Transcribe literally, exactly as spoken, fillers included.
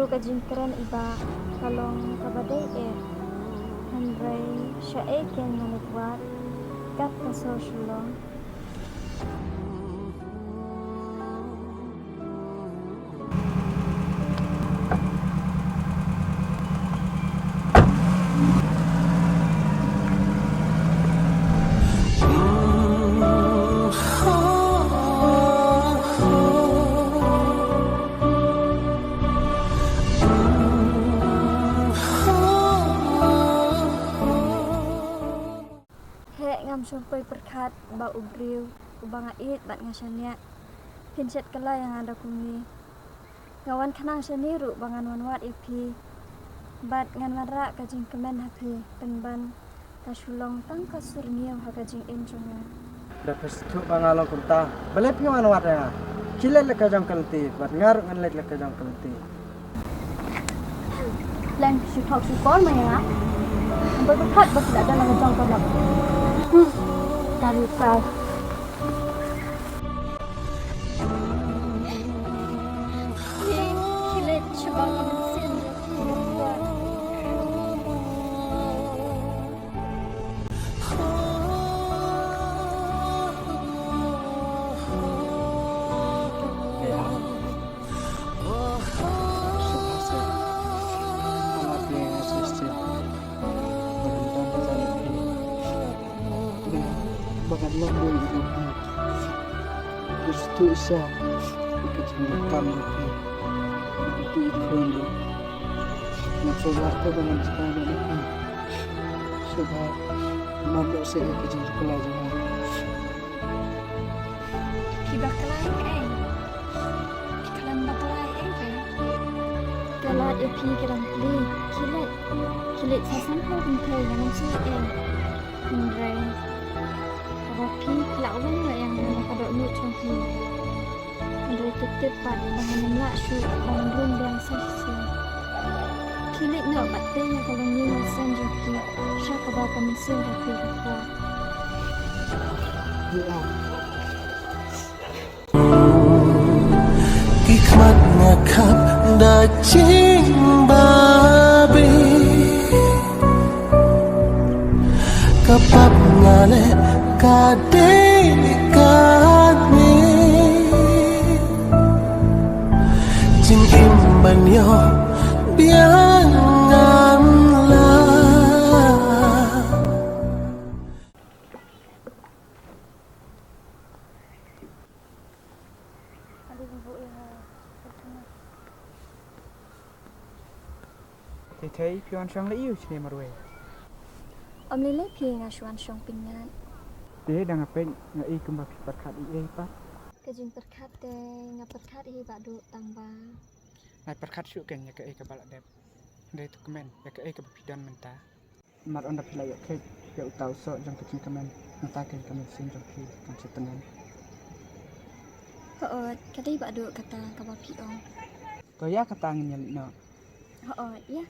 Ka jingkren iba ka long kaba dei eh. Hynrei shaei kein nga leit wad kat ka sor shu long. Heh, ngam shym poi pyrkhat ba u briew uba nga ïeit bad nga shaniah phin shet kylla ïa nga da kumne. Nga wan khnang shane ruh ba ngan wan wad ïa phi bad ngan wanrah ka jingkmen ha phi, pynban ka shu long tang ka sur ñiew ha ka jingim jong nga. Da phi sngewthuh ba nga long kumta, balei phi wan wad ïa nga? Khie leit la ka jong ka lynti bad nga ruh ngan leit la ka jong ka lynti. Leng shu thok shu kor ma ïa nga. Ba ka khat ba ki la don la ka jong ka lap. Hmm. Ka ri ka. Ki leit shu ba ka mynsiem. Ki bakla ïa kaei? Ki khlem bakla ïa kaei re? Ka lad ïa phi ka dang plie. Khie leit. Khie leit sa sanphew kynthei, nga ngam sngewthuh ei. Hynrei haba phi la wan ïa nga na ka dohnud jong phi. Hynrei to tip pat ba ngan ym lah shuh ba ngan rung biang sa shisien. Khie leit noh bad tei ïa ka longïing longsan jong phi sha kaba ka mynsiem jong phi ka kwah. Ki khmat nga khap da jingbabe. Ka pap nga leh ka dei kane. Jingim ban ïoh biang ngan lah. Thei thei, phi wan shong la ïu shane marwei? Ym lei lei phi, nga shu wan shong pyngngad. Te da nga peit nga i kumba phi pyrkhat ei ei pat. Ka jingpyrkhat te nga pyrkhat hi Bah Duh, tang ba nga pyrkhat shuh kein ïa kaei kaba la dep. Hynrei to kmen ïa kaei kaba phi don mynta. Namar ynda phi la ïoh kheit ïa uta u soh jong ka jingkmen, mynta kein ka mynsiem jong phi kan sa tngen. Hooid, ka dei Bah Duh kata kaba phi ong. To ïa kata ngin ïa leit noh. Hooid, ïa.